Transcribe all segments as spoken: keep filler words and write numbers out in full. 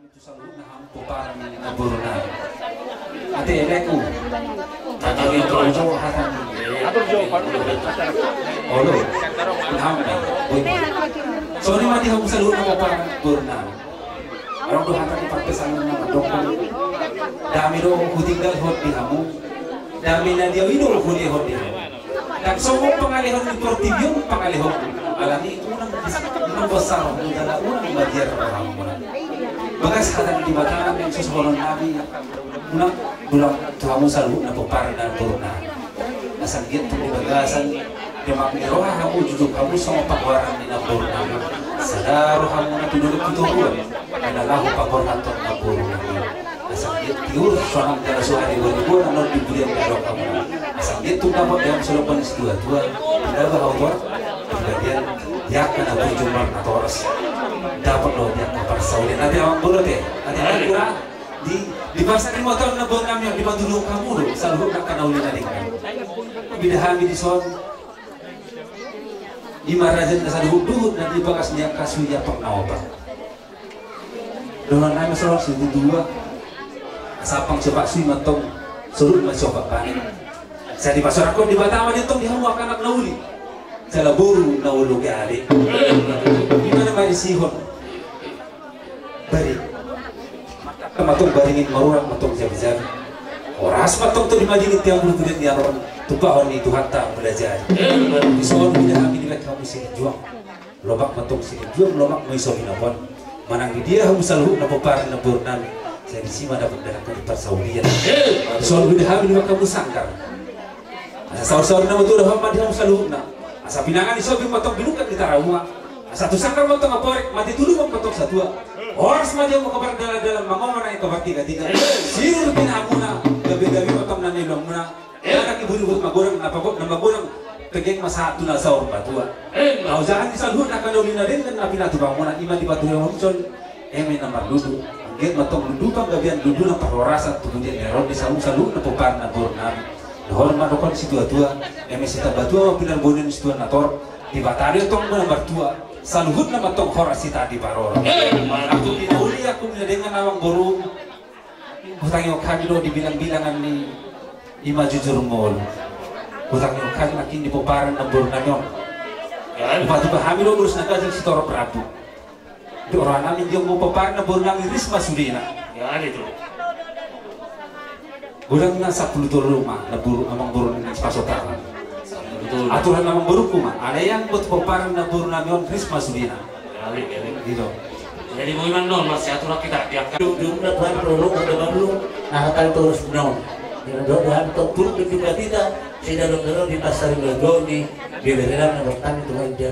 Tu saluhutna hamu pomparan ni namboru nami. Ate, eleku. Tadi yang tahu jauh hatan. Olo. Hamu. Songon i ma di hamu saluhutna pomparan ni namboru nami. Adong do hata ni parpesanan na mandok. Dame do hutinggalhon di hamu. Dame na dia i do hulehon di hamu. Ndang songon pangalehon ni portibi on pangalehon. Alani unang bis-, unang basa rohamu jala unang mabiar rohamu. Bagas hata ni Debata na naeng sisohonon nami. Unang, unang tu hamu saluhutna pomparan ni namboru nami. Asa anggiat tung di bagasan domak ni roha hamu, jujur hamu songon pagoaran ni namboru nami. Sada rohamuna tu dolok tu toruan, na laho pagoarhon namboru nami. Asa anggiat tiur sonang jala suhari boriboan annon di bulan ni rohamuna. Asa anggiat tung dapot di hamu solopan ni situatua, di daba hautor, di bagian di angka na burju marnatoras. Dapot do di angka parsaulian. Ate amang boru, ate, ate amang boru. Di, di bagasan lima taon na boru nami on, dipatuduhon hamu do saluhutna angka na uli na denggan. Huida hami dison, ima raja na saduhut-duhut na di bagas ni angka sui ampang na opat. Dohonon nami songon situtua, asa ampang siopat sui ma antong, saluhut ma siopat bani. Sai dipasorangkon Debata ma di antong di hamu angka anak na uli. Jala boru na olo gabe. Ima na marisihon. Baring. Mantap ma antong baringin, marurat ma antong jabi-jabi. Horas ma antong tu di madingin tiang bulu tu dia ni aron, tumpahon ni Tuhanta mula jadi. Dison huida hami, dibahen hamu silinjuang. Lomak ma antong silinjuang, lomak ma i so binaboan. Manang di dia hamu saluhutna pomparan ni namboru nami, sai disi ma dapot di angka parsaulian. Dison huida hami, dibahen hamu sanggar. Asa saur-saur na matua dohot ma di hamu saluhutna. Asa pinangan ni sobi ma antong binungkat ni tarabunga. Asa tu sanggar ma antong amporik, mate tu lubang ma antong satua. Horas ma di hamu angka pardalan-dalan, mangomo nang angka partiga-tiga. Sirur pinahanmuna, gabe-gabe ma antong na niulamuna. Anak ni buribur magodang, na pagot na magodang, pegeng ma sahat tu na saur matua. Haojahan ni saluhutna angka na uli na denggan na pinatupa hamuna, ima dipatuduhon dison. Eme na marludu, anggiat ma antong ludu panggabean, ludu na parhorasan tu dia ni aron di hamu saluhutna pomparan ni namboru nami. Dohonon ma dohonon ni situatua, eme sitamba tua ma pinarbue ni situa na torop, Debata do i antong na martua, saluhutna ma antong horas hita diparorot. Eme, mantap. Angkup ni na uli, angkup ni na denggan amang boru. Hutangihon hami do di bilang-bilangan ni ima jujur ngolu. Hutangihon hami nangkin di pomparan ni namboru nami on. Ya. Hupatupa hami do ulos na ganjang sitorop rambu. Di roha nami, di hamu pomparan ni namboru nami, ris ma sudena. Ya, itu. Godang na sampulu tolu ma namboru, amang boru ni Pasota. Sampulu tolu. Aturan amang boruku ma, alai anggo tu pomparan ni namboru nami on, ris ma sudena. Gabe, gabe. Gitu. Jadi boi ma annon marsiaturan hita di angka. Dudukna Tuhan, prolog, ada baru, nah, kali terus non. Jadi doa, doa, untuk turun di kita, kita, sehingga doa, doa, di pasar, doa, doa, di, di berenang, bertani, Tuhan, dia.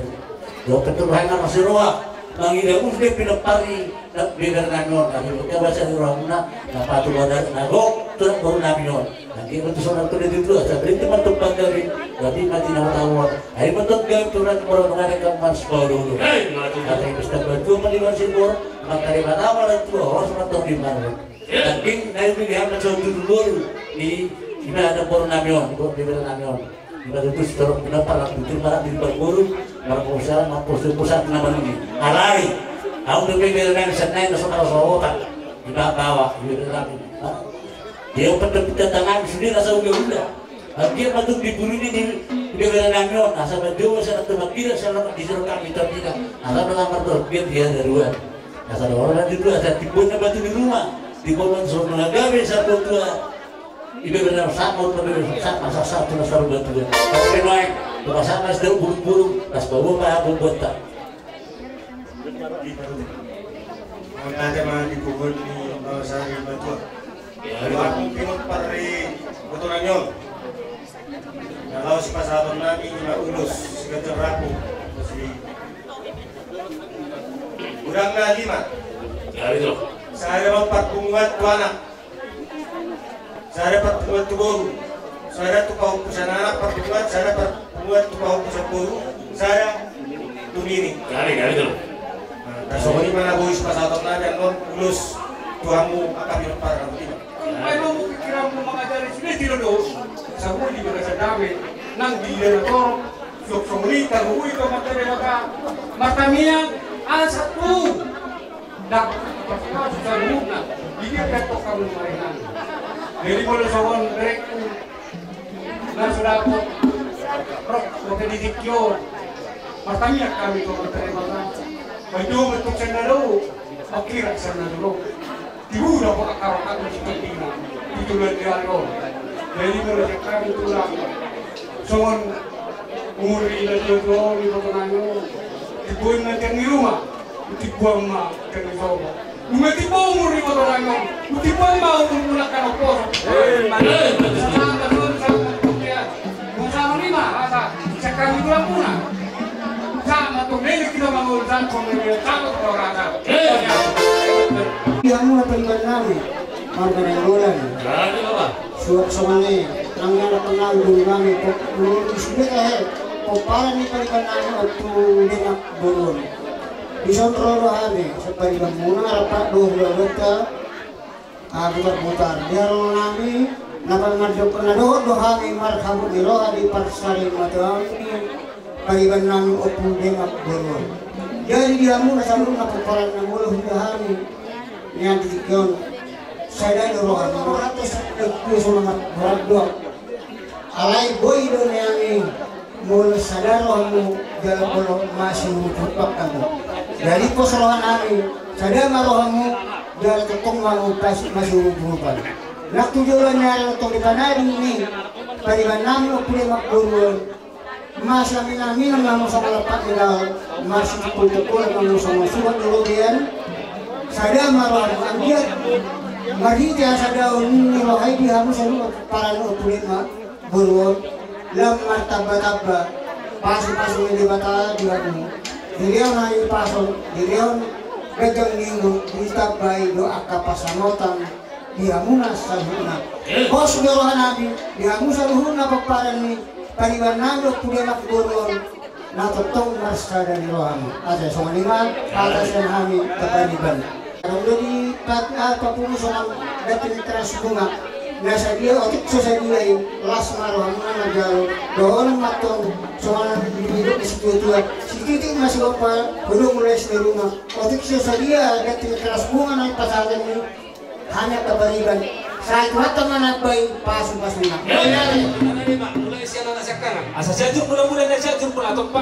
Doa, betul, Tuhan, nama si roha. Mangido, us, dia pinapari, na, di berenang, non. Nah, di kita, bahasa di roha, na, na, patu, ada, na, gok, turun, baru, nami, non. Nangkin ma tuson na tudu di tua, sabaen tu mantuk panggabean, gabe ma di na hutaon. Ai mantuk gabe turan moro nunga denggan mas paulu. Hei, mantap. Hata i pesta batua ma di mas ibor, mangkali ma nama na tua, horas ma antong di maru. Hei. Nangkin na i pilihan na tudu boru, di, ima ada boru nami on, boru di bere nami on. Ima tutu sitorop pinompar, na tutu marang di boru, marang posaran, marang posaran, na marang ni. Alai, au do bere nami sannari na so marasa otak. Ima bawa, ima bere nami. Dia opat dohot pitu tangan sude rasa ula-ula. Anggiat ma tung di bulu ni di, di bere nami on, asa mandua, asa na tumak kira, asa na di sero kami tapi na, asa na martor biar dia ada dua. Asa na orang nanti dua, asa timbun na batu di rumah, timbun na suruh na gabe, asa dua dua. Di bere nami sama, asa satu na saru batu dia. Tapi naik, tu pasang na sedang burung-burung, pas bawa apa, apa buat tak. Mangkate ma di puhun ni Bangsa Rimba Tua. Ya, ya. Aku pinompar ni Batu Nami on. Na laos pasahaton nami ima ulos siganjang rambu. Godang na lima. Ya, itu. Sada ma parpunguan tu anak. Sada parpunguan tu boru, sada tu pahompu sananak parpunguan, sada parpunguan tu pahompu samboru, sada tu nini. Gari, gari tu. Nah, songon i ma na boi sipasahaton nami annon ulos tu hamu angka pinompar nami. Kalau memang pikiranmu mengajari sudah tidak do. Sabun di bagasan dame, nang di daerah torop, sok songon i tarui ke mata dewata, martamiang, asa tu. Dak, pas saluhutna, di dia pe tong hamu maringan. Jadi molo songon berengku, na so dapot rok, bote di tingki on, martangiang hami tu Amanta Debata. Baen do bentuk senda do, mangkirak senda do. Tibu dapot angka rok hami di tingkina, di tulan di ari on. Jadi molo hami tulang, songon umur i na tio-tio on, iboto nami on, tibu i na tiang ni ruma. Tibuan ma kena sobo. Nunga tibu umur ni motor anggo. Tibuan ma umur muna kano poso. Sama tuh, sama tuh, ya. Sama lima, rasa. Sekarang itu lampunya. Sama tuh, ini kita mau urusan sama dia, sama tuh rasa. Yang mau apa di mana? Marga Nainggolan. Jadi apa? Suak songon i, nang na kenal dulu nami, pok-, dulu di sini, eh, pomparan ni pariban nami waktu Demak Boru on. Dison ro rohami, sapariban muna, rap do hula-hulanta, ah, butar-butar. Dia ro nami, na pala mandok, na dohot do hami marhabot ni roha di parsarimateon ni pariban nami Ompu Demak Boru on. Jadi di hamuna saluhutna pomparan na molo huida hami nian di tingki on, sada do rohami, molo ratus hepeng semangat borat do. Alai boi do nian i, molo sada rohamu jala molo masiurup-urupan hamu. Jadi pos roha nami, sada ma rohamu, jala tongtong ma hamu pas masiurup-urupan. Nang tu joloan ni ari on tong dipanading ni pariban nami Ompu Demak Boru on, masiamin-aminan ma hamu songon lampak ni daol, masitopul-topulan ma hamu songon suhat ni robean. Sada ma rohamu, anggiat marhite hasadaon ni roha i di hamu saluhut pomparan Ompu Demak Boru on, lam martamba-tamba pasu-pasu ni Debata di hamu. Dilehon hahipason, dilehon ganjang ni umur, ditambai do angka pansamotan di hamuna saluhutna. Pos do roha nami di hamu saluhutna pomparan ni pariban nami Ompu Demak Boru on, na tongtong marsada ni rohamu. Asa songon i ma hata sian hami tu pariban. Adong do di pat-, ah, papungu songon dating teras bunga. Na sadia otik so sadia i, las ma rohamuna manjalo. Dohonon ma antong songon na nidok ni situatua: Sititik ma sigompa, godang mulai sidaruma. Otik so sadia dating teras bunga na pasahaton ni hami angka pariban, sai Tuhanta ma na mambahen pasu-pasuna. Mulai sian anak siangkangan. Asa sai jur mula-mula, na sai jur mula tompa.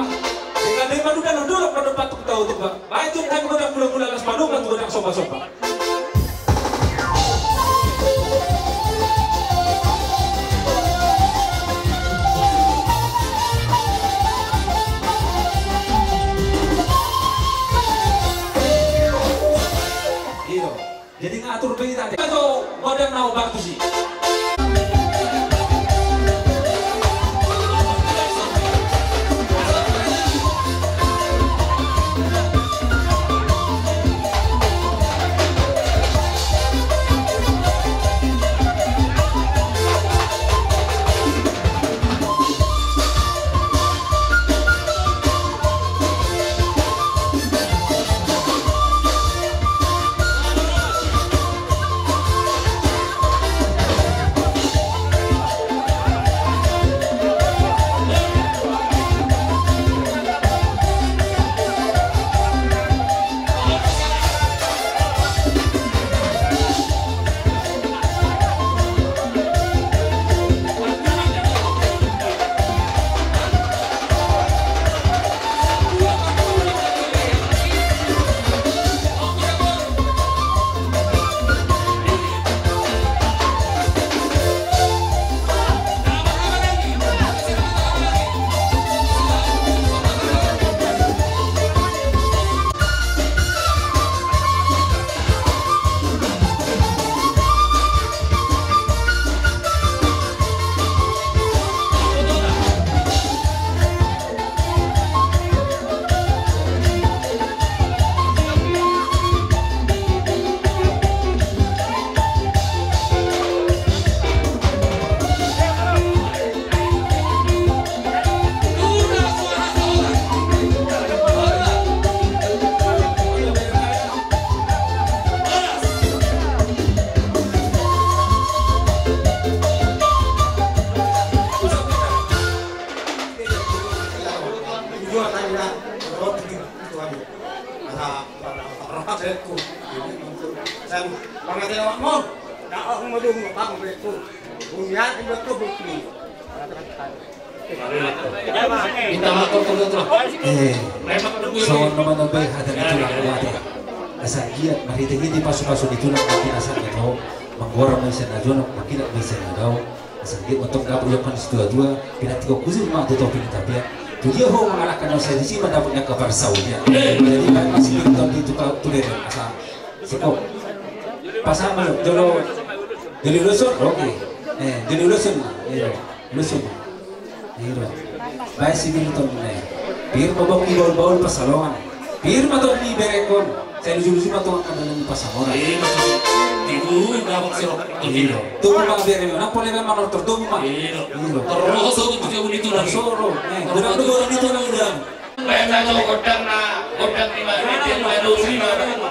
Dengan dema duda na dolok na dompak tu tahu tompa. Baik tu kami godang mula-mula, las padomu tu godang somba-somba. Iyo. Jadi ngatur berita deh. Atau badan nau batu sih. Dan pangatenawanmu, daoh modom bang beku. Bumi hati beku bumi. Minta maaf, Tulang. Eh, songon na manambai hata ni tulang mate. Asa giat marhite-hite pasu-pasu ni tulang na pinasahat na tau. Manggora ma ise na jonok, mangkilap ma ise na dao. Asa giat mantong dapot iokkan situa-tua, pinantikhon hujur ma tu topi ni tapian. Tu dia ho mangalangka na sai disi ma dapot ni angka parsaulian. Jadi baen ma sipir tong di tuka tuleren asa. Siko. Pasama lo, jolo. Jolo uloson, oke. Eh, jolo uloson. Iyo, uloson. Iyo. Baen sipir tong ne. Pir ma bongki baul-baul pansalongan. Pir ma tong diberenghon. Sai luju-luju ma tong angka dalan ni pansamotan. Iyo. Tibu, dapot siro. Iyo. Tubu ma bere, nang pola memang manortor tubu ma. Iyo. Iyo. Terus tu tubu itu nang. Soro. Eh, godang tu godang itu nang godang. Baen ma gondang na, gondang ni ma, gondang ni ma.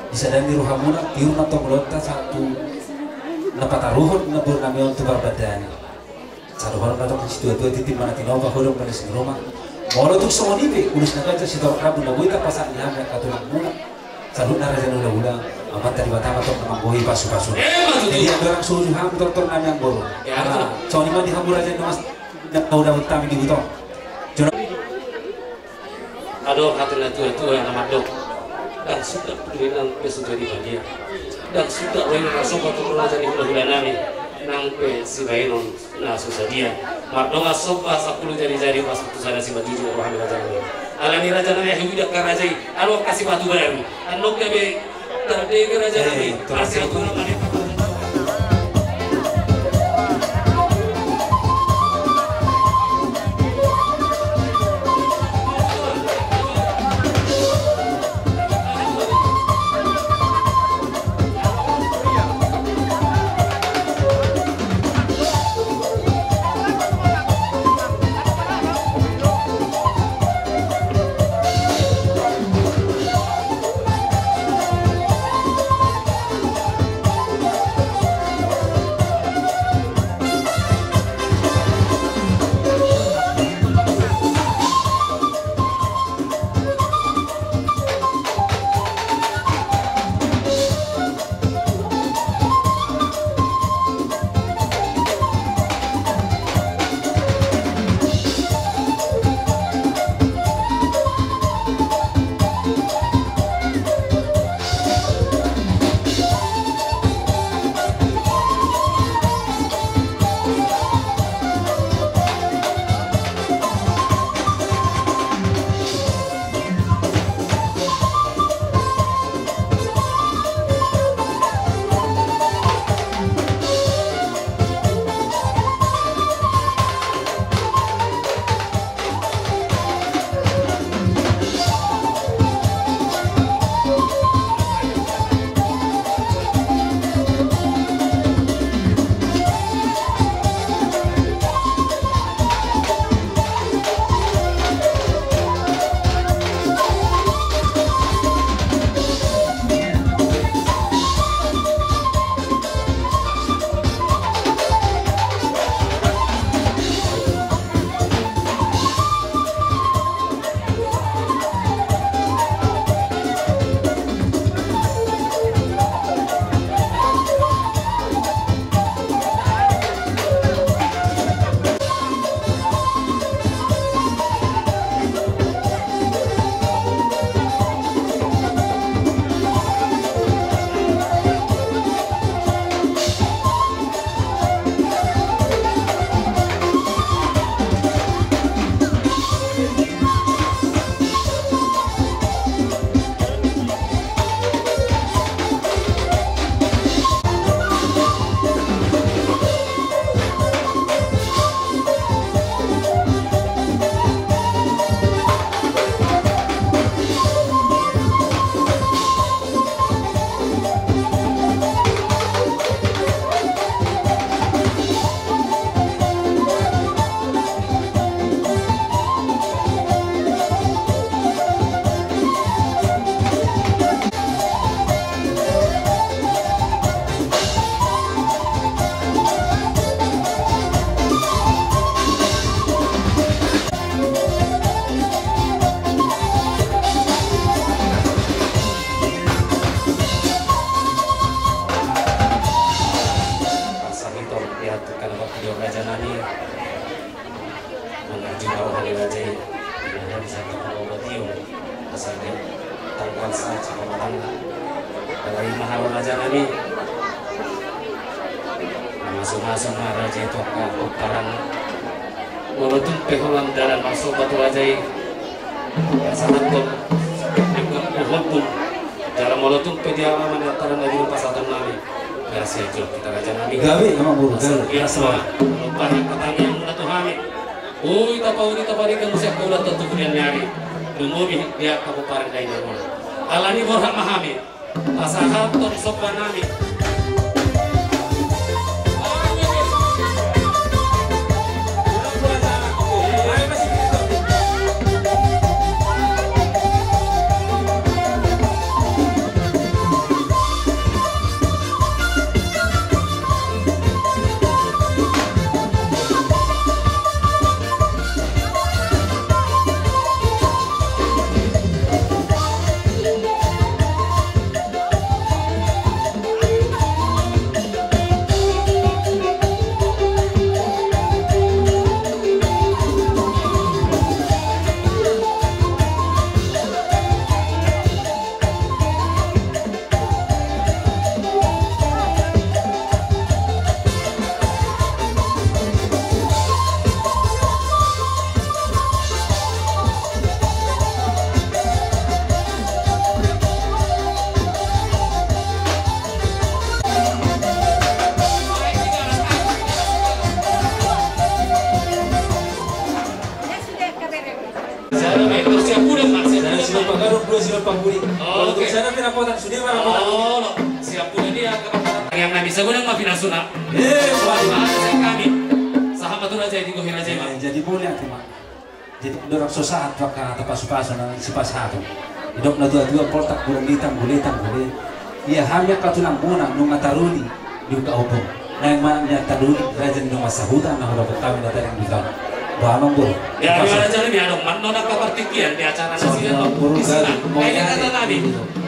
Di sada ni rohamuna, tiur ma tong ulaonta sahat tu na pataruhon na boru nami on tu parbadaan i. Saluhut ma tong situa-tua, titi ma na tinopa, hodong ma na sinuruma. Molo tung songon i pe, ulos na ganjang sitorop rambu na boi tapasahat ni hami angka tulangmuna. Saluhutna raja ni hula-hula, Amanta Debata ma tong na manggohi pasu-pasu. Jadi andorang so uju hami tortor nami anggo. Ala songon i ma di hamu raja ni mas, na udahut hami di butong. Adong hata ni na tua-tua na mandok, ndang suda pudi nang pe so jadi badia. Ndang suda rohina na somba tu raja ni hula-hula nami, nang pe sibahenon na so sadia. Mardongan somba sampulu jari-jari, pas tu sada simanjujung roha ni raja nami. Alani raja nami, ahu ida ka raja i, anu angka sipatu baru. Annon gabe tardege raja nami. Arsi aku nama ni Sada tanggal sada Sipambatangan. Alai ma hamu raja nami. Mamasu-masu ma raja i tu angka pomparan. Molo tung pe holan dalan marsomba tu raja i, pasahathon, denggan huhut. Jala molo tung pe dia ma mandalan na di pasahaton nami. Gabe, amang boru, gabe. Molo bahen patangiangan muna tu hami. Ui, tapauli, tapadenggan muse angka ulaon tu pudian ni ari. Lumobi di angka pomparan dainang on. Alani borhat ma hami pasahathon somba nami. Sada, baik, terus siap udah, Pak, siap udah, Pak. Siap, Pak, garuk dua, siap, Pak, budi. Oh, oke. Kalau sana kena kotak, sudah mana kotak? Oh, lo, siap udah dia, kapan-kapan. Yang nami sagodang ma pinasuna. Eh, Pak. Ada saya kami. Sahabat tuh raja, di gohi raja, Pak. Eh, jadi boleh, aku, Pak. Jadi, dorang so sahat tu angka tapasu-pasu na sipasahaton. Didok na tua-tua, poltak bulan ni tanggule, tanggule. Ia hami angka tulang muna nunga taruli di uka opo. Naeng manang nian taruli raja ni dongan sahuta na hudapot hami na tading di tano. Ba, amang boru. Ya, di mana raja ni adong mannon angka partingkian di acara nasian. Amang boru, gabe. Kata nami.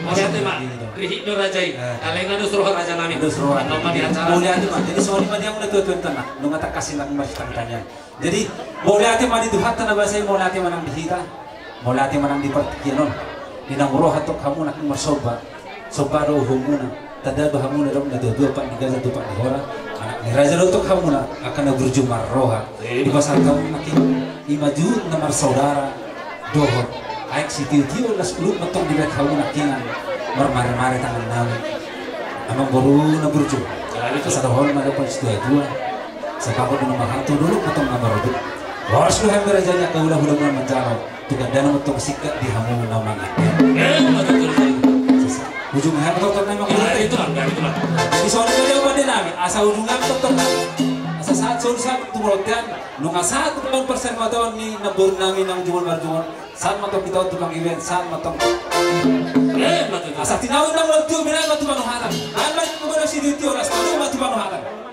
Mauliate ma. Rihit do raja i. Alai nga dos roha raja nami. Dos roha. Mannon ma di acara. Mauliate ma. Jadi, songon i ma di hamu na tua-tua tano. Nunga tangkas i nang marsitangtanian. Jadi, mauliate ma di Tuhanta na basa i, mauliate ma nang di hita, mauliate ma nang di partingkian on. Di naung ro antong hamuna nang marsomba, somba do uhumuna, tanda do hamuna dok na tua-tua, pat ni gaja tu pat ni hora, anak ni raja do antong hamuna, angka na burju marroha. Dipasahat hamu nangkin, i ma juhut na marsaudara, dohot aek sitio-tio las ulu ma antong dibaen hamu nangkinan, marmare-mare tangan nami. Amang boru na burju. Asa dohonon ma dohot situa-tua. Sabagot do na marhato, dolok ma antong na marobi. Horas do hami raja ni angka hula-hula muna manjalo. Tu gandana ma antong singkat di hamu na mangan. Ujung hami tongtong nami. Jadi songon i ma di pande nami. Asa ujung hami tongtong nami. Asa sahat solu sahat tu bontean. Nunga sahat tu bontean parsaurmataon ni namboru nami nang jumolo marjumolo. Sahat ma antong hita on tu panggabean, sahat ma antong. Asa tinahu nang ulaon tio, binahen ma tu panuhatan. Bahen ma tu ulaon sitio-tio, las tolu ma tu panuhatan.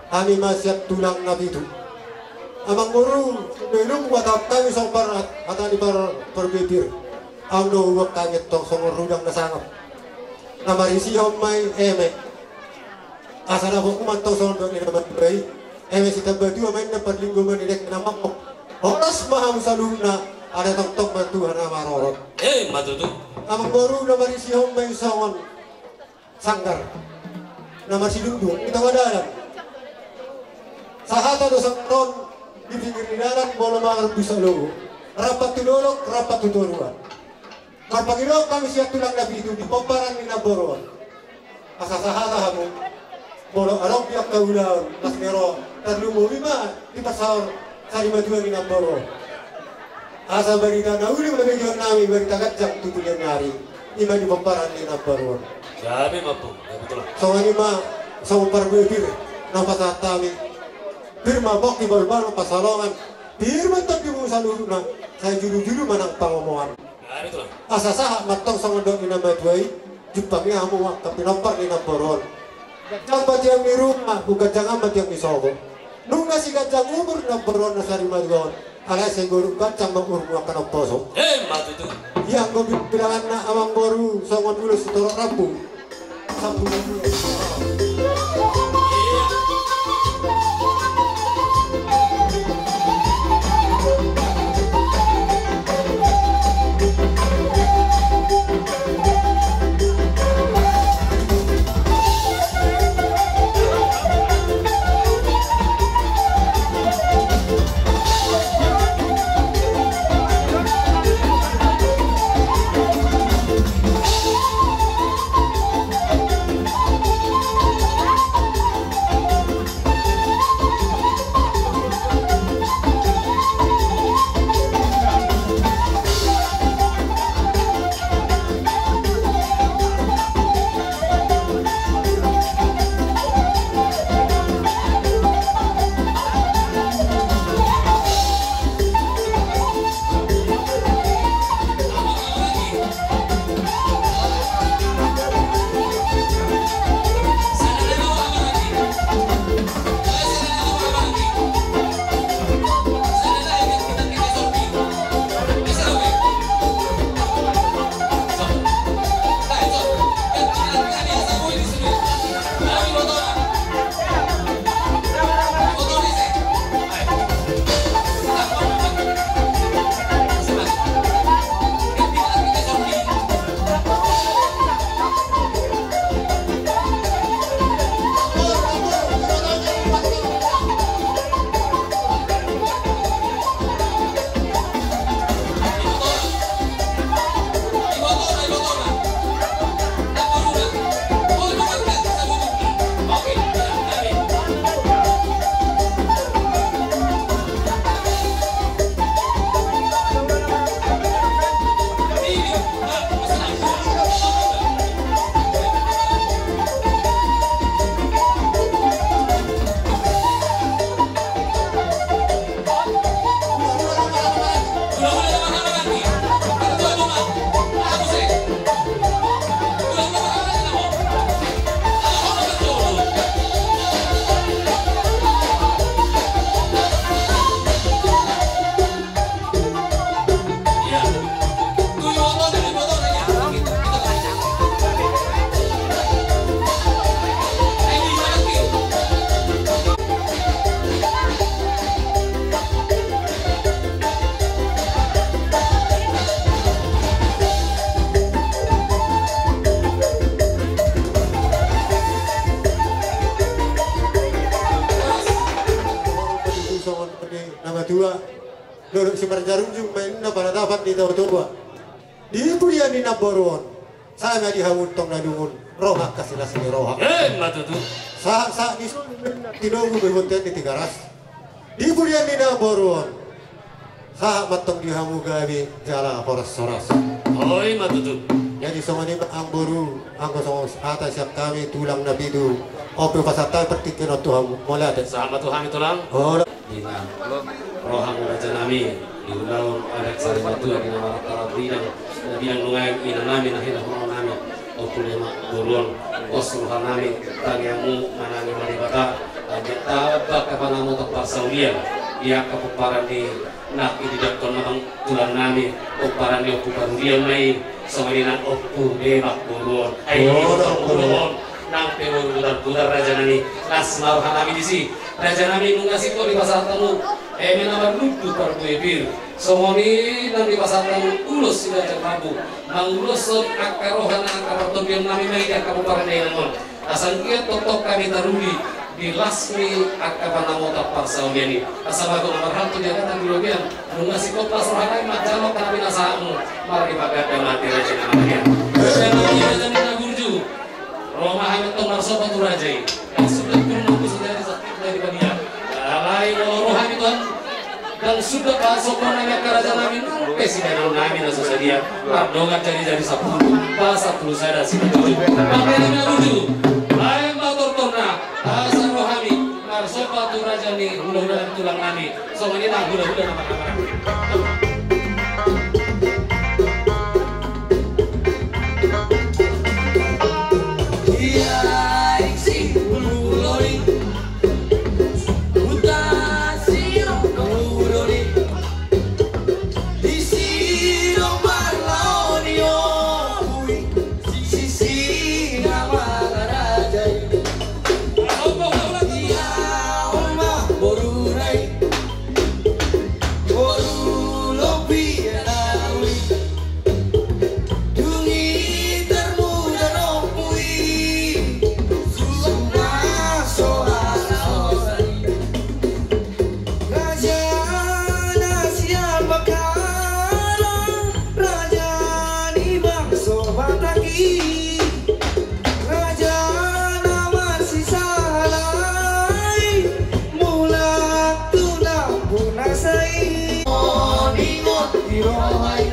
Hami ma sian tulang na pitu. Amang boru, belum kuatap kami songon par-, hata ni par-, parbibir. Ahu do huboan hami antong songon rujak na sangap. Na marisihon ma i eme. Asa dapot hamu ma antong songon dok ni na matua i. Eme sitambatua ma inna, parlinggoman ni dengke na mangkok. Horas ma hamu saluhutna, ala tongtong ma Tuhan na marorot. Eh, ma tutu. Amang boru, na marisihon ma i songon sanggar. na marsidungdung di tonga dalan. Sahata do songon on di pinggir ni dalan molo mangarbusa logo, rampak tu dolok, rampak tu toruan. Marpangidoan hami sian tulang na pitu di pomparan ni namboru on. Asa sahata hamu, molo adong di angka ulaon las ni roha, tarlumobi ma di parsaor sarimatua ni namboru on. Asa barita na uli ma na begeon nami, barita ganjang tu pudian ni ari, i ma di pomparan ni namboru on. Gabe ma, Ompung, gabe tulang. Songon i ma, songon parbue pir na pasahat hami. Pir ma pongki, balbal ma pansalongan, pir ma tondimu saluhutna, sai julu-julu ma nang pangomoan. Asa sahat ma antong songon dok ni na matua i, jumpang i hamu angka pinompar ni namboru on. Ganjang ma tiang ni ruma, umganjang ma tiang ni sopo. Nunga siganjang umur namboru on na sarimatua on, alai sai godang ganjang ma umurmu angka na umposo. Emma tutu. Ia anggo bilanganna amangboru songon ulos sitorop rambu. Nama tua. Dolok Simarjarunjung ma inna panatapan ni tao toba. Di pudian ni namboru on, sai ma di hamu antong na lungun, roha angka silas ni roha. Emma tutu. Sahat-sahat ni solu ma inna tinogu, dohot bontean ni Tigaras. Di pudian ni namboru on, sahat ma antong di hamu gabe jala horas-horas. Oi, emma tutu. Jadi songon i ma amangboru, anggo songon hata sian hami tulang na pitu, on pe hupasahat hami partingkian on tu hamu. Mauliate. Sahat ma tu hami tulang. Olo. Di na roham raja nami, di ulaon adat sarimatua di na marantara bidang, na bidang nuaeng ina nami, na hinaholongan nami, Ompu Demak Boru on, pos roha nami, tangiangmu manang ma Debata, asa tamba hapangamotan parsaulian di angka pomparan ni nang i, di dokkon na bang tulang nami, pomparan ni Ompu Parulian ma i, songon i nang Ompu Demak Boru on. Ai, Boru on. Nang pe boru putar-putar raja nami, las ma roha nami disi. Raja nami, nunga singkop dipasahat hamu, eme na marlundu parbue pir. Songon i nang dipasahat hamu ulos siganjang rambu, manguloshon angka roha nang angka partondion nami ma i di angka pomparan dainang on. Asa anggiat tongtong hami taruli di las ni angka panamota parsaulian i. Asa bagot na marhalto di angka na di robean, nunga singkop las roha nami manjalo angka na pinasahatmu marhite panggabean ni raja i na marliat. Raja i na burju. Ro ma hami tong marsomba tu raja i. Ndang suda turun tu sadari sakti dari badia. Alai molo ro hami Tuhan, ndang suda pasombahon nami angka raja nami nang pe sidalangon nami na so sadia. Mardongan jari-jari sampulu, pas sampulu sada simanjujung. Panggabean nami na burju. Baen ma tortorna. Asa ro hami marsomba tu raja ni hulahula nami, tulang nami. Songon i nang hulahula na marhamaranggi. Ia isi bulbul oli, huta sio no bulbul oli. Disi do parlao ni ompu i, Sisingamangaraja i. Ia on ma boruna i, boru lobi na uli. Dung i tarmuda ompu i, suang na so halaosan i. Raja na sian Bangkalan, raja ni bangso Batak i, raja na marsisahala i, mulak tu nampunasa i. Ningot di roha i.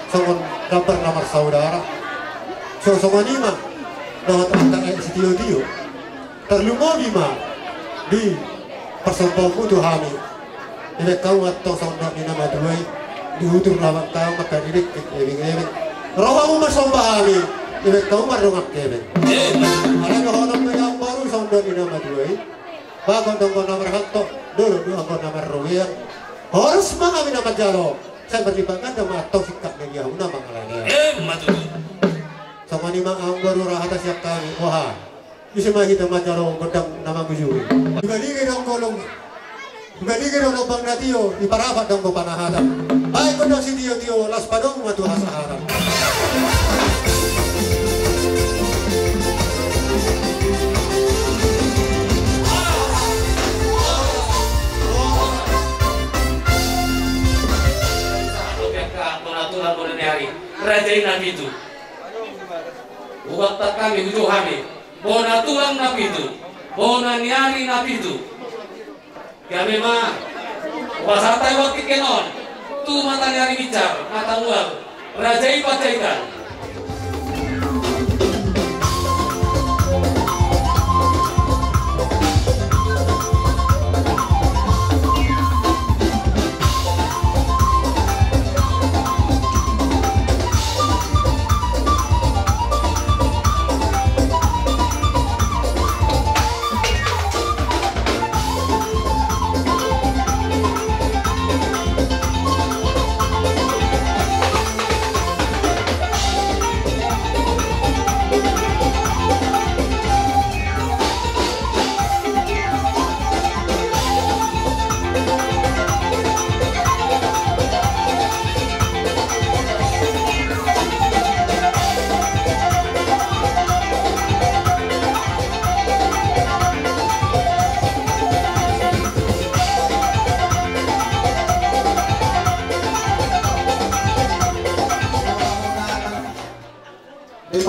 Songon gambar na marsaudara. So songon i ma dohot angka aek sitio-tio. Tarlumobi ma di parsombaonmu tu hami. Dibaen hamu ma antong songon dohot ni na matua i, di utur labang taon ma angka didengke, ebeng-ebeng. Ro hamu marsomba hami, dibaen hamu mardongan hepeng. Alai dohonon ma i amangboru songon dohot ni na matua i. Bagot do anggo na marhalto, dolok do anggo na marrobean. Horas ma hami na manjalo, sai marlipat ganda ma antong singkat na di hamuna mangalelean. Emma tutu. Songon i ma amangboru, ra hata sian hami, boha. Ise ma hita manjalo gondang na mangujungi. Dibalige do anggo lom-, dibalige do lombang na tio, diparapat do anggo panahatan. Baen gondang sitio-tio, laos padomu ma tu hasahatan. Bona tulang bona ni ari, raja i na pitu. Ubat tak hami, uju hami. Bona tulang na pitu, bona ni ari na pitu. Gabe ma, hupasahat hami tingki on tu mata ni ari binsar, mata mual, raja i Panjaitan.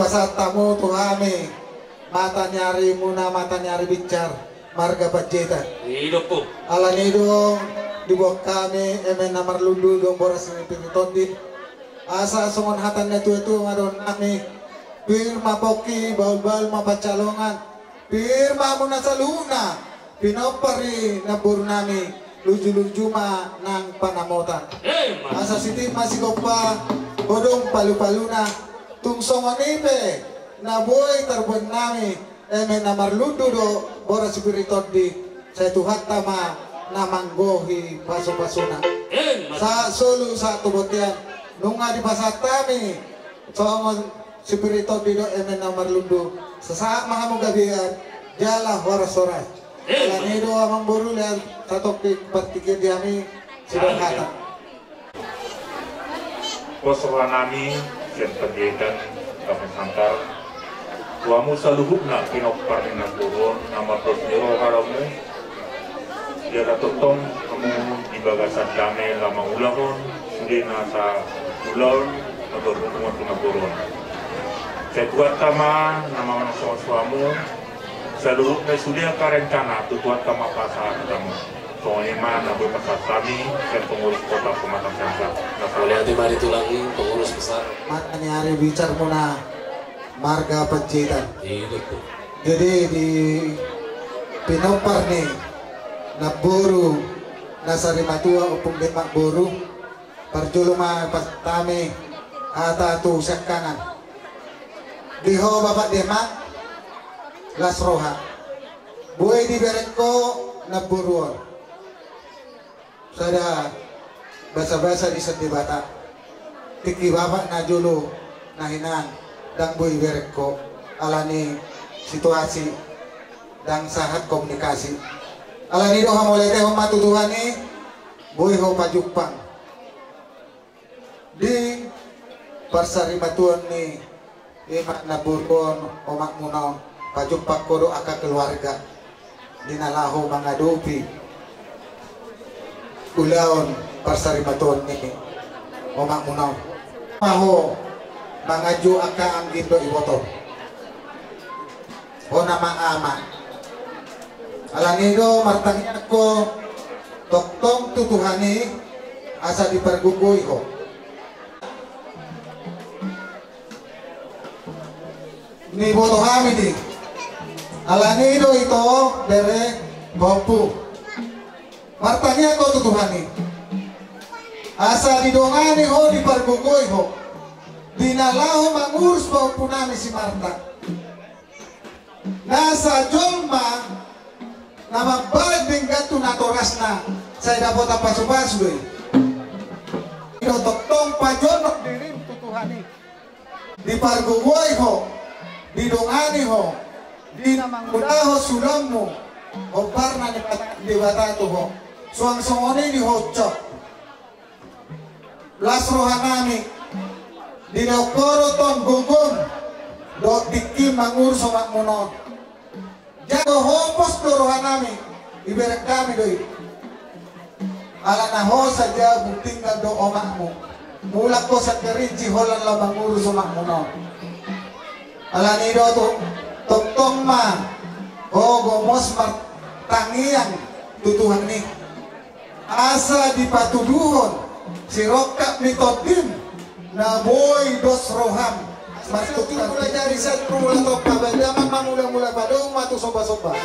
Sahat hamu tu hami, mata ni ari muna, mata ni ari binsar, marga Panjaitan. Alani do diboan hami eme na marlundu dohot boras ni Sipirit Tondi. Asa songon hata ni natuatua ma dohonon nami: Pir ma pongki, bahulbahul ma pansalongan. Pir ma hamu na saluhutna pinompar ni namboru nami, lujuluju ma nang panamotan. Asa sititi ma sigompa, godang palupaluna. Tung songon i pe na boi tarboan nami, eme na marlundu dohot boras ni Sipirit Tondi, sai Tuhanta ma na manggohi pasupasuna. Sahat solu sahat tu bontean, nunga dipasahat hami songon Sipirit Tondi dohot eme na marlundu, sahat ma hamu gabe jala horashoras. Alani do amangboru, lean satongkin partingkian di hami, sidang hata. Pos roha nami sian Panjaitan Kampung Sangkar, tu hamu saluhutna pinompar ni namboru on, na mardos ni roha do hamu. Jala tongtong hamu di bagasan dame laho mangulahon sude nasa ulaon na marhubungan tu namboru on. Sai Tuhanta ma na mangasongasuh hamu, saluhutna sude angka rencana tu Tuhanta ma pasahat hamu. Songon i ma na boi pasahat hami sian pengurus Kota Pematang Siantar. Mauliate ma di tulang i, pengurus besar. Mata ni ari binsar muna, marga Panjaitan. Jadi di pinompar ni namboru na sarimatua, Ompung Demak boru, parjolo ma pasahat hami hata tu siangkangan. Di ho Bapak Demak, las roha. Boi dibereng ho namboru on sada basabasa di sian Debata. Tingki Bapak na jolo na hinan ndang boi ibereng ho, alani situasi ndang sahat komunikasi. Alani do hamauliatehon ma tu Tuhan i, boi ho pajumpang di parsarimatuaon ni i ma namboru on, omakmuna on, pajumpang ho dohot angka keluarga di na laho mangadopi ulaon parsarimatuaon ni omakmuna on. Laho manganju angka anggi dohot iboto. Hona ma ama. Alani do martangiang ho tongtong tu Tuhan i asa dipargogoi ho. Niboto hami di. Alani do ito bere pahompu. Martangiang ho tu Tuhan i asa didongani ho, dipargogoi ho di na laho mangurus pahompu nami si Marta. Nasa jolma na mambahen denggan tu natorasna, sai dapotan pasupasu do i. Ito tongtong pajonok dirim tu Tuhan i. Dipargogoi ho, didongani ho di na mangulahon ulaonmu, hombar na ni Debata tu ho. Suang songon i di ho, Cok. Las roha nami, dilehon ho do tong gogom dohot tingki mangurus omakmuna on. Jala ho pos do roha nami, ibereng hami do i. Ala na ho sadia tinggal dohot omakmu, mulak ho sian Kerinci holan laho mangurus omakmuna on. Alani do tu tongtong ma ho gomos martangiang tu Tuhan i. Asa dipatuduhon sirongkap ni tondim na boi dos roham. Martuktuk mula jari, sat mula tompa, baen damang ma mula-mula, padomu ma tu somba-somba.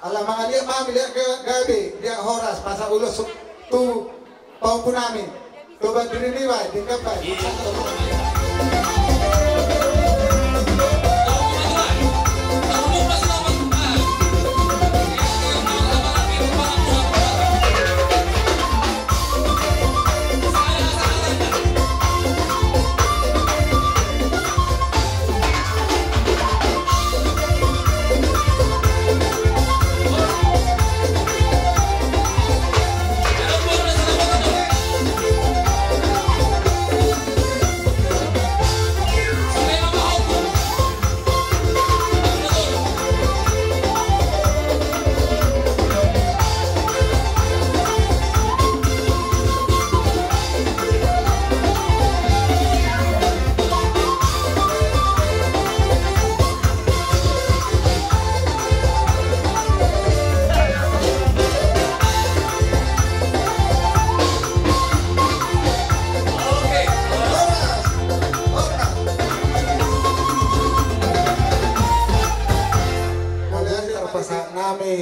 Ala mangaliat ma hami, liat gabe, liat horas, pasahat ulos tu pahompu nami. Toba diri niba, denggan bae.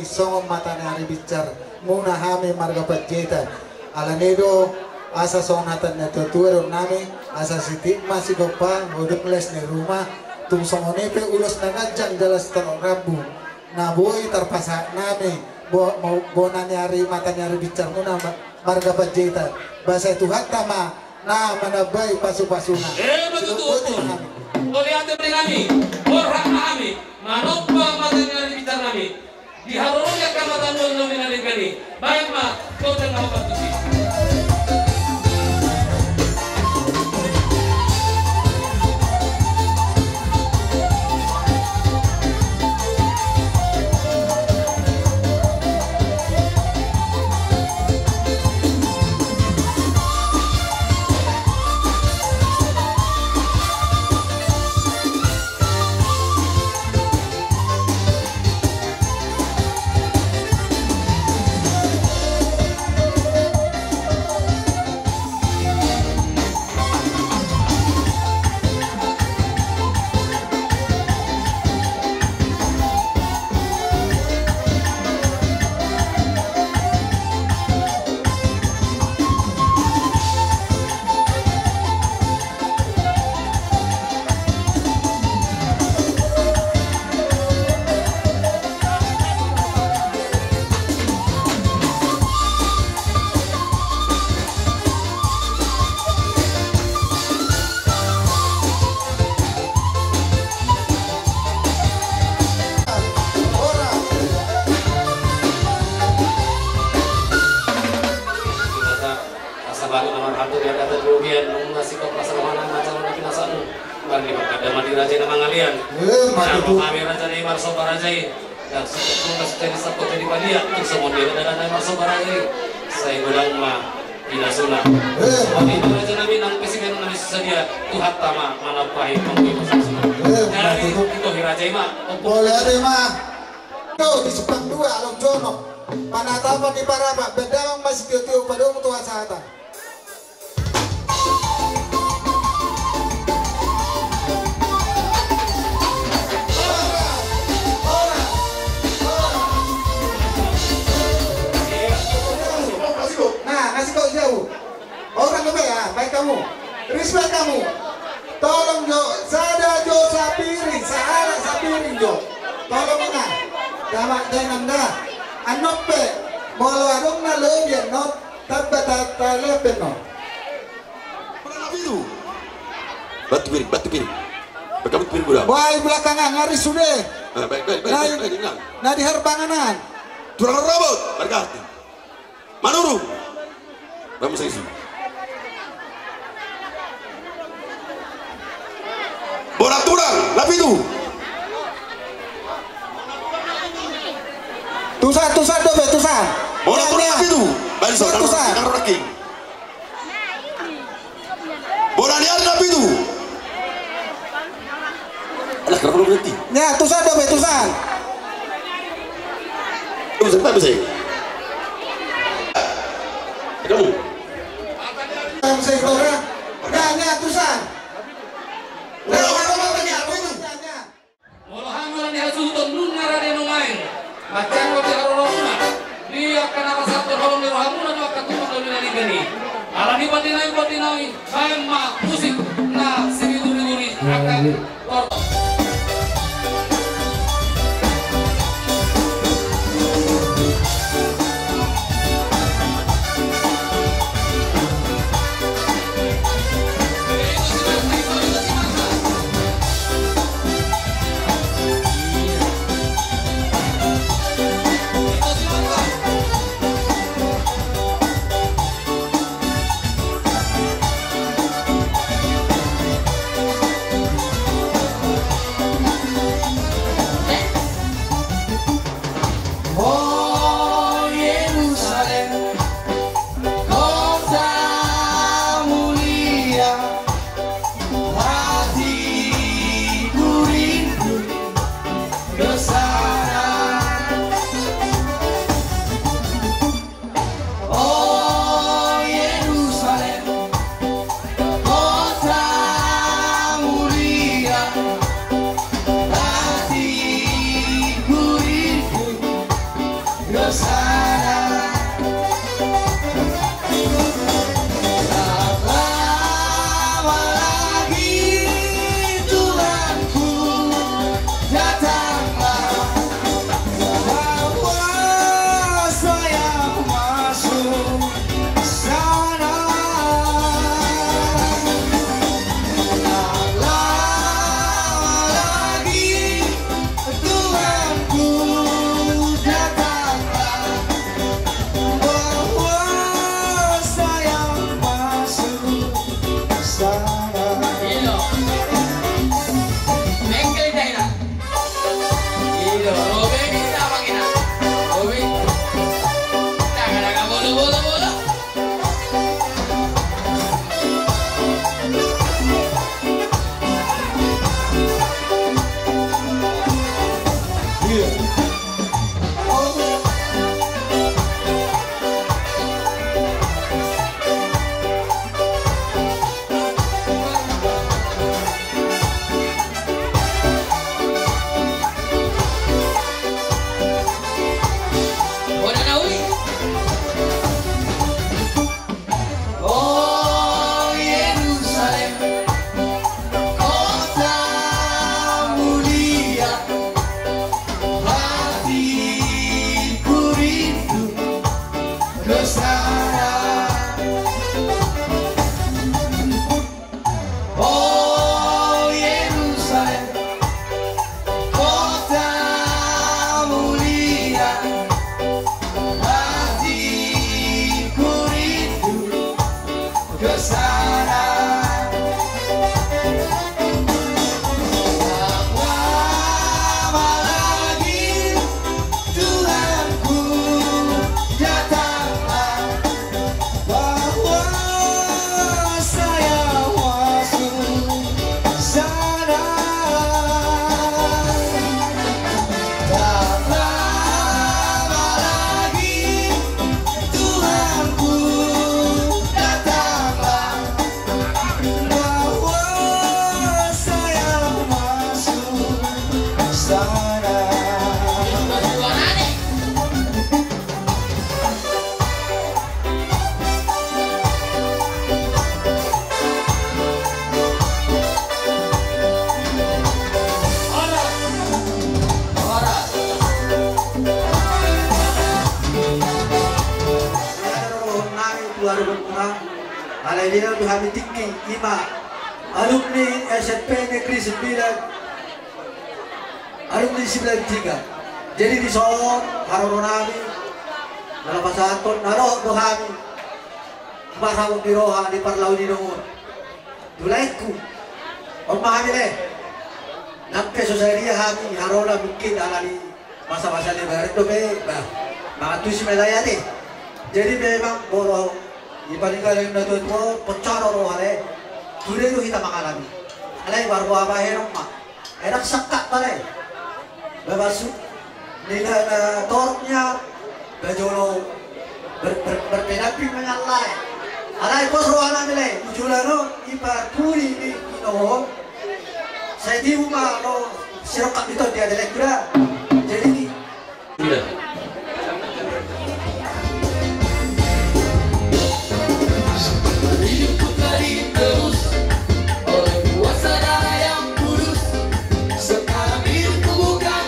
Songon mata ni ari binsar muna hami marga Panjaitan. Alani do asa songon hata ni natuatua do nami, asa sititi ma sigompa, hodong les ni ruma, tung songon i pe ulos na ganjang jala sitorop rambu na boi tarpasahat nami bo-, mo-, bona ni ari, mata ni ari binsar muna ma-, marga Panjaitan. Ba sai Tuhanta ma na manambai pasupasuna. Emma tutu. Mauliate ma di hami, borhat ma hami manomba mata ni ari binsar nami. Di haroro ni angka mata ni ari na denggan i, baen ma gondang na hombar tusi. Asa baru nomor satu di angka teknologi, nunga singkop rasa rohana, macam na pinasamu. Bang di angka damang di raja na mangalian. Eh, mati tu. Kami raja ni marsomba raja i. Yang singkop nunga sejadi sangkot jadi padia. Tung songon dia dalan na marsomba raja i. Sai godang ma pinasuna. Eh, mati tu. Raja nami nang pesimen nami sadia. Tuhanta ma manambahi pangkui pasasuna. Eh, mati tu. Jadi, itu hi raja i ma. Boleh ada ma. Kau di simpang dua, along jonok. Panatapan di paraba, bendamang masih tio-tio, padong tua sahatan. Nah, ngasih kau jauh. Orang apa ya? Baik kamu. Respect kamu. Tolong jo, sada jo sapiring, sahala sapiring jo. Tolong na. Damak dainang da. Annon pe. Molo adong na lobi annon. Tamba ta, ta lepen no. Mana na pitu? Batu piring, batu piring. Batu piring udah. Wah, i belakangan ngari sude. Nah, baik, baik, baik, baik, baik, baik. Na di harbanganan. Tulang robot, berganti. Manurung. Ramu saisi. Bola tulang, na pitu. Tusan, tusan dope, tusan. Bola tulang, na pitu. Bali so, tusan. Bola liar na pitu. Alah, kenapa lu berhenti? Ya, tusan dope, tusan. Tusan, tak bisa. Kamu. Tusan, tusan. Bola, bola, bola, bola. Molo hami na hasuhuton nunga rade nuaeng, mansai roti haroromuna, di angka na pasahathon holong ni rohamuna tu angka tulang na denggan i. Alani i, pande nami, pande nami, baen ma musik na sibituri-buri angka tor- Sana. Apalagi Tuhanku, datanglah, bahwa saya masuk sana. Tak lama lagi Tuhanku, datanglah, bahwa saya masuk sana. Horas. Horas. Rohannami tu harumpuna, alai diida do hami tingki, ima alumni S M P Negeri Sembilan, alumni sembilan tiga. Jadi dison haroronami na lapasathon, na dohot do hami marhabot ni roha di parlao ni dongan. Tu laengku, on ma hami, lae. Nang pe so sadia hami haroro mungkin alani masa-masa Lebaran dope, bah, mangantusi ma, lae, ate. Jadi memang molo dipaningali na tua-tua, poncoro roha, lae. Sude do hita mangalami. Alai marboa bahenon ma. Enak sangkap, lae. Bah, maksud ni na, na torop nian, bah, jolo ber-, ber-, berpendamping dengan, lae. Alai pos rohanami, lae, tu joloan on, i parpudi ni ino on. Sai tibu ma ro sirongkap ni tondi, ate, lae, kuda. Jadi, Hidupku telah ditebus oleh kuasa darah yang kudus. Sekarang hidupku bukan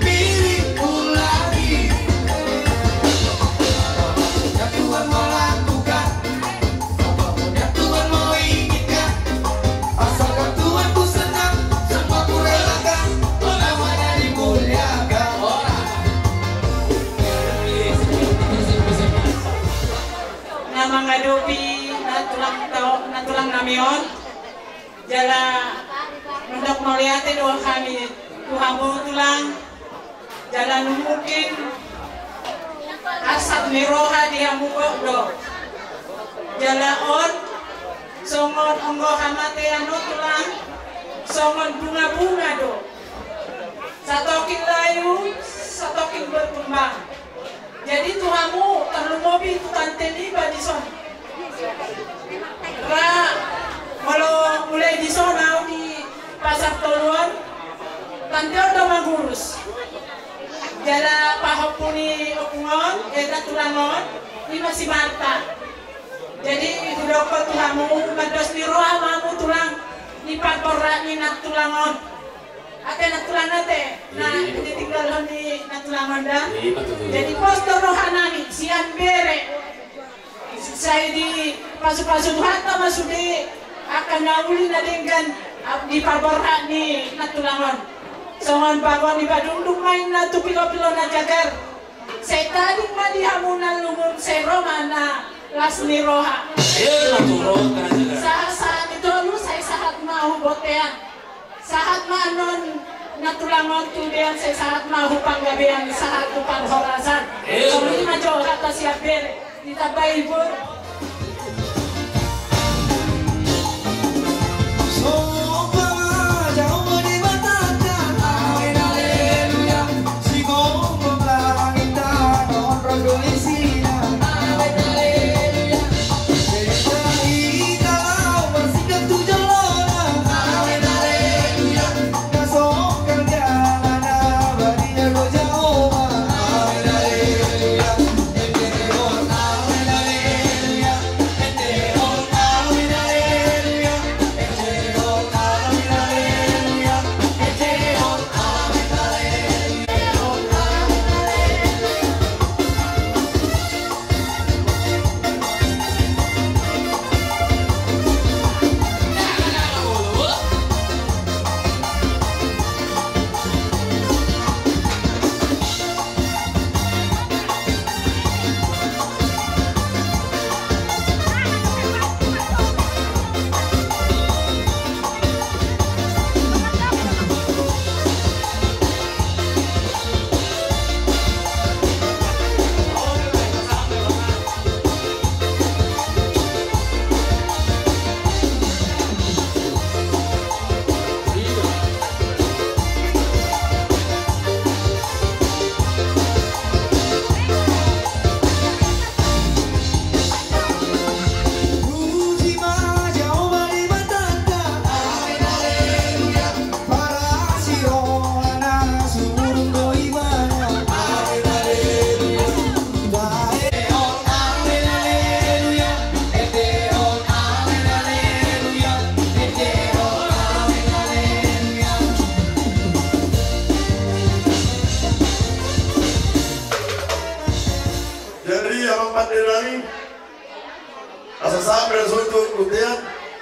milikku lagi. Apapun yang Tuhan mau lakukan, apapun yang Tuhan mau inginkan, asalkan Tuhan ku senang, semua ku relakan, namanya dimuliakan. Na mangadopi na tulang tau, na tulang nami on. Jala mandok mauliate do hami tu hamu, tulang. Jala nunga mungkin arsak ni roha di hamu gok do. Jala on songon anggo hamatean on, tulang, songon bunga-bunga do. Satokin layu, satokin berkembang. Jadi tu hamu, tarlumobi tu tante niba dison. Ra, molo mulai dison au di Pasar Tolu on, tante on do mangurus. Jala pahompu ni ompung on, eh, nantulang on, ima si Marta. Jadi hudokkon tu hamu, mandos ni roha ma hamu, tulang, di parborhat ni nantulang on. Ate nantulang, ate, na, iya, iya, ditinggalhon ni nantulang on da. Iya, betul, betul. Jadi pos do rohanami sian bere. Sai dipasu-pasu Tuhanta ma sude angka na uli na denggan, ah, di parborhat ni nantulang on. Songon bagot ni padungdung ma inna tu pilo-pilo na jagar. Sai tading ma di hamu na lungun, sai ro ma na las ni roha. Iya, betul, roha na jagar. Sahat-sahat ni tolu, sai sahat ma tu bontean. Sahat ma annon nantulang on tu dean, sai sahat ma tu panggabean, sahat tu parhorasan. Eh. Songon i ma jo hata sian bere, ditambai boru. Somba ma, jalo ma di Debata. Amin, haleluya. Sigomgom langit tano on ro do isina. Amin, haleluya. Jadi hita laho marsinggah tu jolona. Amin, haleluya. Na songkal jala na badia do Jahowa. Amin, haleluya. Amin, haleluya.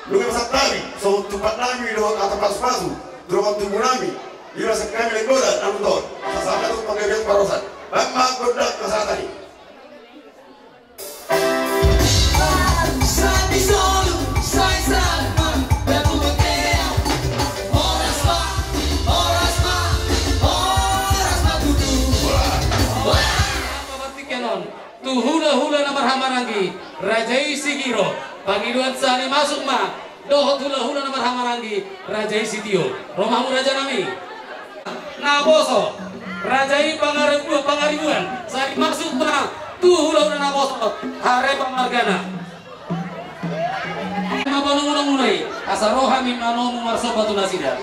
Nunga pasahat hami songon tumpak nami dohot hata pasupasu tu dongan tubu nami, i ma sian hami Nainggolan Alutor, sahat tu panggabean parhorasan. Bahen ma gondang pasahaton i. Tu hulahula na marhahamaranggi, raja i Sigiro, pangidoan sahali masuk ma, dohot hulahula na marhahamaranggi, raja i Sitio. Ro ma hamu raja nami. Naposo, raja i Pangaribuan, Pangaribuan, sahali masuk ma, tu hulahula naposo, Harepa margana. Ima panungkunan muna i, asa ro hami manomu marsopa tu nasida.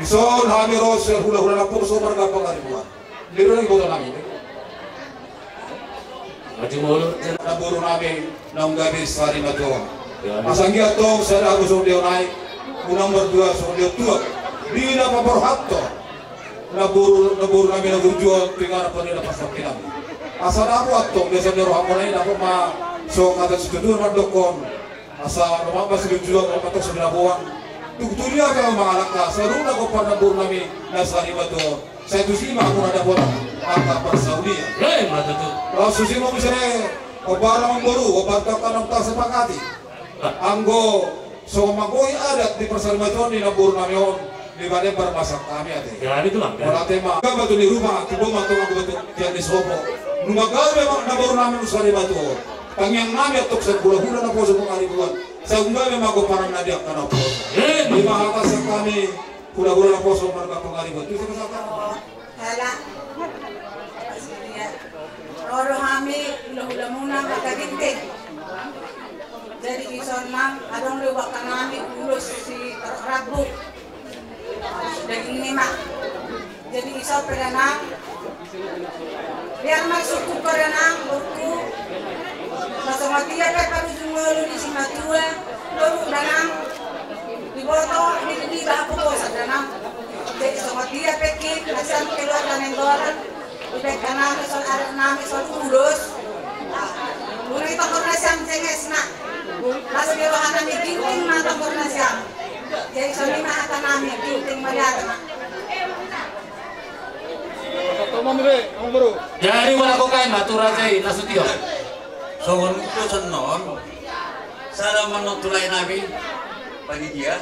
Dison hami ro sian hulahula naposo marga Pangaribuan. Jadi lagi boto nami. Maju mundur. Naboru nami naung gabe sari matua. Asa anggiat tong sada abu songon dia nai, unang mardua songon dia tua. Di na paborhat tong. Naboru, naboru nami na burju on, tu inganan pande na parsangki nami. Asa na abu antong, biasa ni roha muna i, na abu ma so kata situtu mandokkon. Asa na abu ma situtu mandokkon, asa na abu ma situtu mandokkon. Tutu dia pe mangalangka, saluhutna gompar naboru nami na sari matua on. Sai tusi ma hamu na dapot angka parsaulian. Ima tutu. Laos tusi ma muse, gompar amangboru, gompar tu angka naung tasepakati. Anggo songon manggohi adat di parsarimatuaon ni naboru nami on, di bade parmasak hami ate. Mauliate ma. Gabe batu ni ruma, tibo ma tong anggo batu tiang ni sopo. Nunga gabe ma naboru nami na sari matua on. Tangiang nami antong sian hulahula naposo Pangaribuan. Sai gabe ma gomparan na di angka naposo. Ima hata sian hami. Hulahula naposo marga Pangaribuan. Tu siapa sapa? Hela. Ro do hami hulahula muna marga Ginting. Jadi ison nang adong do bakka nami ulos si Torok Rambu. Daging ni ma. Jadi ison pe da nang. Biar masuk tu pada nang buku. Masuk mati ya pe parujung ngolu ni si matua. Ngolu da nang. Diboto, di, di bahapu bosan da nang. Jadi songon dia pe ki, nasiam keluarga Nainggolan. Di baen nami, songon adat nami, songon ulos. Mulai tongkor nasiam jengesna. Pas di roha nami Ginting ma tongkor nasiam. Jadi songon i ma hata nami Ginting maliate ma. Jadi mulakhon ma tu raja i Nasution. Songon ulos annon. Sada ma annon tu lae nami, panitia,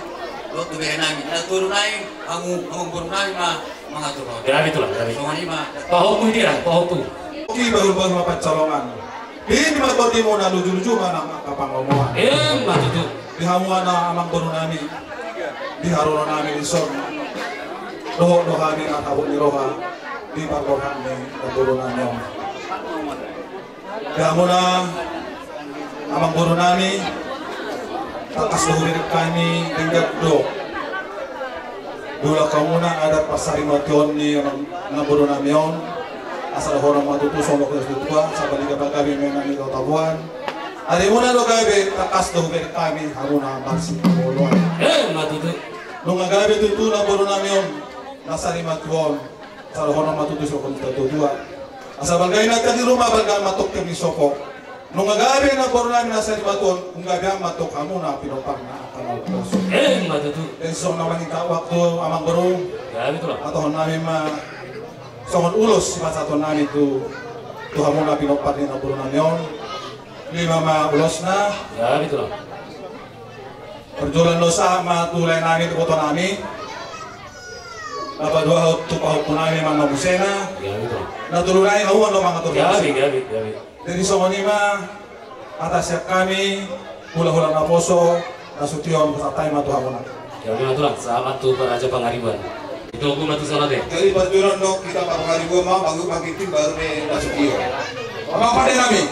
dohot tu bere nami, na tudu nai, hamu, hamu boru nami ma mangatur on. Jadi tulang, jadi. Songon i ma. Pahompu i dia, pahompu. Di bahul-bahul ma pansalongan. Di, di ma tondimuna, luju-luju ma nang angka pangomoan. Ima tutu. Di hamu na amangboru nami. Di haroro nami dison. Dohot do hami na habot ni roha. Di parborhat ni amangboru nami on. Di hamuna amangboru nami, tangkas do hubereng hami denggan do. Diulahon hamuna adat parsarimatuaon ni amangboru nami on, asa dohonon ma tutu songon na tua, asa baliga pagabe ma i nang di tabuan. Arimuna do gabe, tangkas do hubereng hami hamuna marsipangoloan. Ima tutu. Nunga gabe tutu namboru nami on na sari matuaon, sarohonon ma tutu songon na tuatua. Asa balga i nangkin di ruma, balga ma tongkin di sopo. Nunga gabe namboru nami na sari matuaon, nunga gabe ma tong hamu na pinompar na angka na umposo. Emma tutu. Jadi songon na maningkak waktu, amangboru. Gabe tutu lah. Hatahon nami ma songon ulos sipasahaton nami tu, tu hamu na pinompar ni namboru nami on. Lima ma ulosna. Gabe tutu lah. Parjolo na sahat ma tu lae nami, tu boto nami. Na paduahon tu pahompu nami, manang muse na. Gabe tutu. Na tolu nai, ahu do mangatur. Gabe, gabe, gabe. Jadi songon i ma hata sian hami, hulahula naposo, nasution, pasahat hami ma tu hamuna. Gabe ma tulang, sahat ma tu Raja Pangaribuan. Ito hukum ma tu sana te. Jadi parjolo do hita Pangaribuan ma, baru bangkitin, baru ne nasution. Amang pande nami.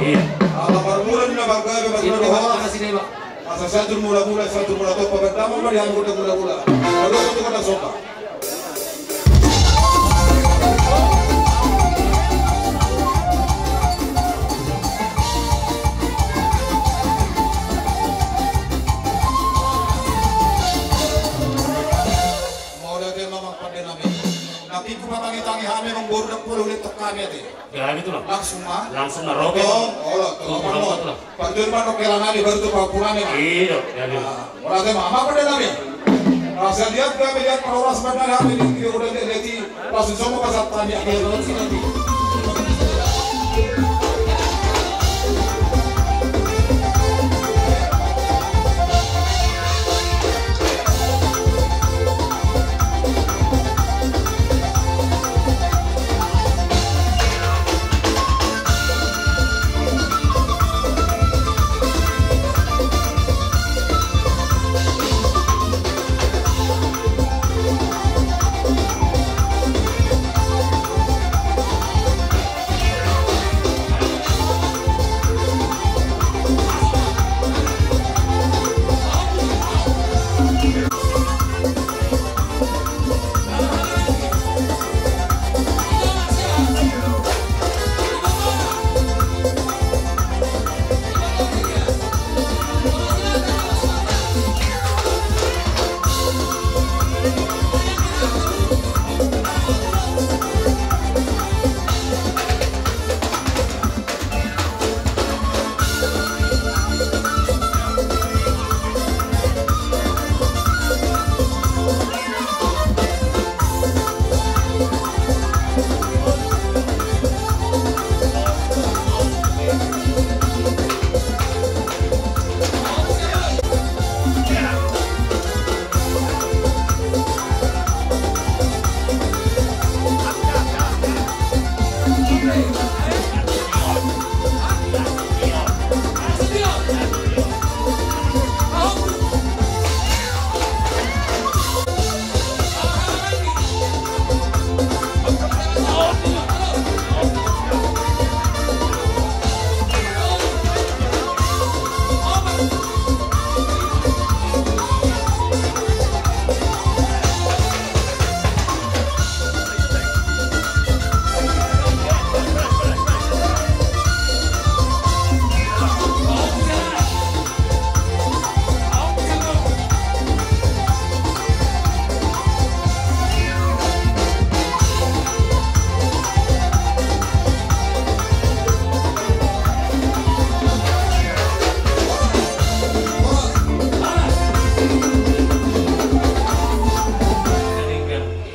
Iya. Amang parmula ni na bangga, amang parmula ni horas. Asa sahat tu mula-mula, sahat tu mula tompa, berdampak ma di anggur dan mula-mula. Lalu aku tukar dan sompa. Mauliate ma amang pande nami. Nangkin hupatangi-tangi hami, amangboru, ndang pola huletok hami ate. Gabe tulang. Langsung ma. Langsung ma, robe. Tong, olo, tong, tong, tong, tong. Parjolo ma tong hela nami, baru tu pahompu nami ma. Iya, gabe. Ah, mauliate ma, amang pande nami. Asa liat gabe, liat parhorasan nami di, di udan, di, di, di, langsung songon pasahat hami, akhir.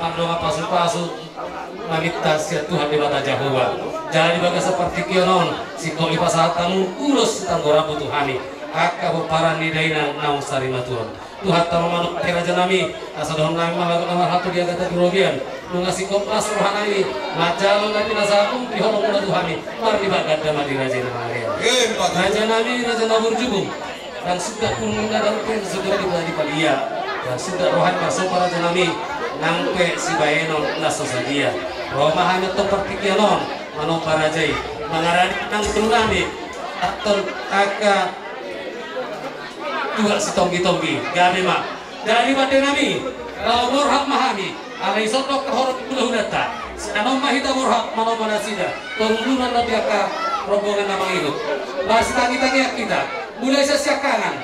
Mandongan pasu-pasu na minta sian Tuhan Debata Jahowa. Jala di bagasan partingkian on, singkop dipasahat hamu ulos sitanggoranmu tu hami, angka pomparan ni dainang naung sari matuaon. Tuhanta ma manompari raja nami, asa dohonon nami ma bagot na marhalto di agatan di robean. Nunga singkop las roha nami manjalo na pinasahatmu di holongmuna tu hami, marlipatganda ma di raja i na mangalean. Raja nami, raja na burju, ndang suda purmuna, ndang pe suda di, di palia, ndang suda roha ni parsomba raja nami, nang pe sibahenon na so sadia. Ro ma hami antong partingkian on manomba raja i, mangarade nang tolu nami, antong angka tuak sitonggi-tonggi. Gabe ma. Jadi pande nami, laho borhat ma hami. Alai songon na hurang ni hulahulanta, sian on ma hita borhat manomba nasida. Torus uduran ma di angka rombongan na mangihut. Marsitangi-tangian hita. Mulai sian siangkangan